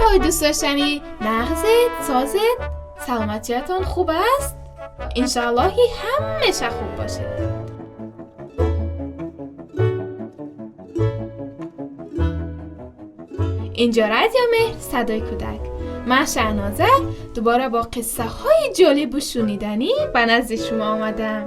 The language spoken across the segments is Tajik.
Бачаҳои дӯстдоштанӣ, нағзед, созед, саломатиятон хуб аст? Иншоаллоҳ ки ҳамеша хуб бошед. Инҷо Радио Меҳр, садои кӯдак. Ман Шаҳноза дубора бо қиссаҳои ҷолибу шуниданӣ ба назди шумо омадам.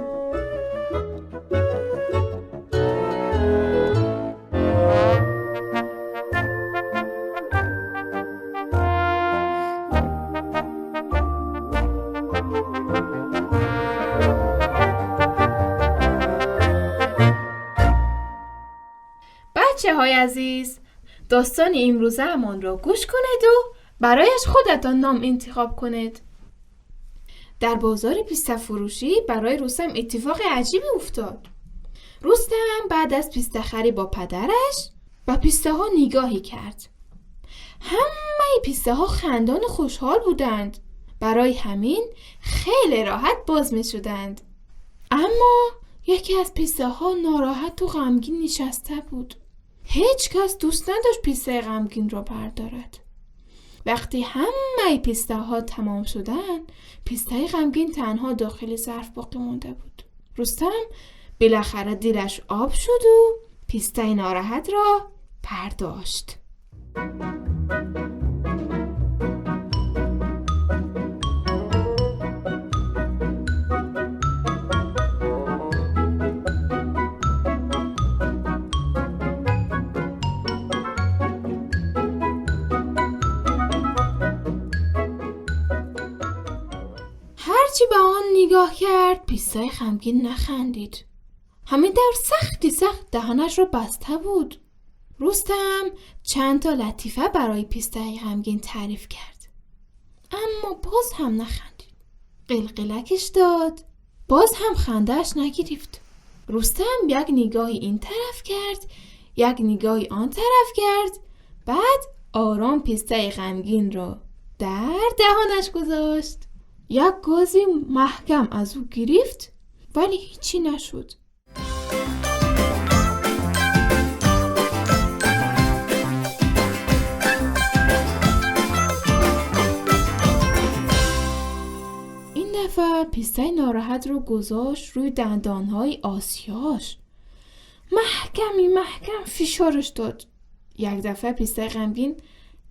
Бачаҳои азиз, достони имрӯзаамонро гӯш кунеду барояш худатон ном интихоб кунед. Дар бозори пистафурӯшӣ барои Рустам иттифоқи аҷибе уфтод. Рустам баъд аз пистахарӣ бо падараш ба пистаҳо нигоҳе кард. Ҳамаи пистаҳо хандону хушҳол буданд. Барои ҳамин хеле роҳат боз мешуданд. Аммо яке аз пистаҳо нороҳату ғамгин нишаста буд. Ҳеҷ кас дӯст надошт пистаи ғамгинро бардорад. Вақте ҳамаи пистаҳо тамом шуданд, пистаи ғамгин танҳо дохили зарф боқӣ монда буд. Рустам билахара дилаш об шуду пистаи нороҳатро бардошт. هرچی به آن نگاه کرد، پیستای غمگین نخندید. همین در سختی سخت دهانش رو بسته بود. رستم چند تا لطیفه برای پیستای غمگین تعریف کرد، اما باز هم نخندید. قلقلکش داد، باز هم خنده‌اش نگرفت. رستم یک نگاهی این طرف کرد، یک نگاهی آن طرف کرد، بعد آرام پیستای غمگین رو در دهانش گذاشت. یک گازی محکم از او گرفت، ولی هیچی نشد. این دفعه پیستای ناراحت رو گذاشت روی دندانهای آسیاش. محکمی محکم فشارش داد. یک دفعه پیستای غمگین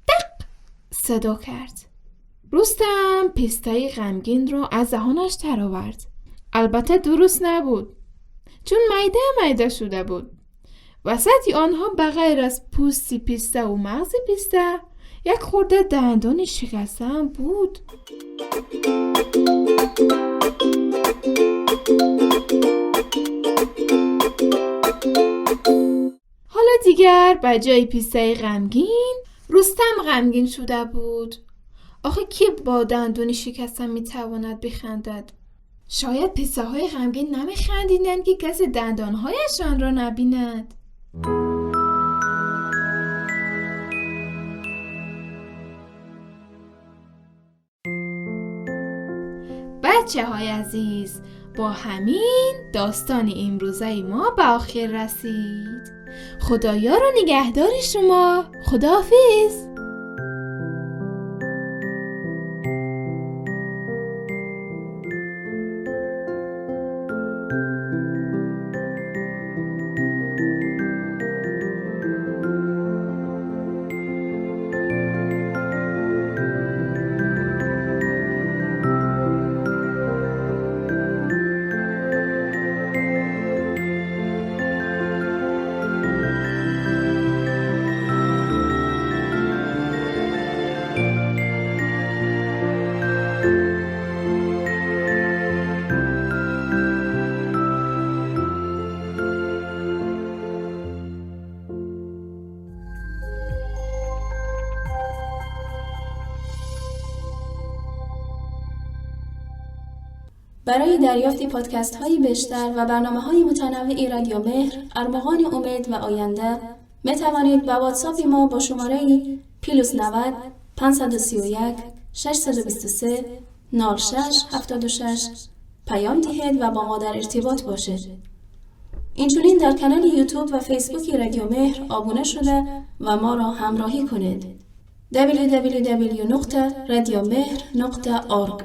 دق صدا کرد. رستم پیستای غمگین رو از دهانش درآورد. البته درست نبود، چون میده میده شده بود. وسط آنها به غیر از پوستی پیسته و مغز پیسته، یک خورده دندان شکسته هم بود. حالا دیگر به جای پیسته غمگین، رستم غمگین شده بود. آخه کی با دندونی شکسته میتواند بخندد؟ شاید پیسته های غمگین نمیخندیدند که کسی دندانهایشان را نبیند. بچه های عزیز، با همین داستان امروزه ما به آخر رسید. خدایا رو نگهدار شما. خداحافظ. برای دریافت پادکست های بیشتر و برنامه های متنوع رادیو مهر، ارمغان امید و آینده، می توانید با واتساپ ما با شماره پلس 90 531 623 06 76 پیام دهید و با ما در ارتباط باشید. اینچنین در کانال یوتیوب و فیسبوک رادیو مهر آبونه شده و ما را همراهی کنید. www.radiomehr.org.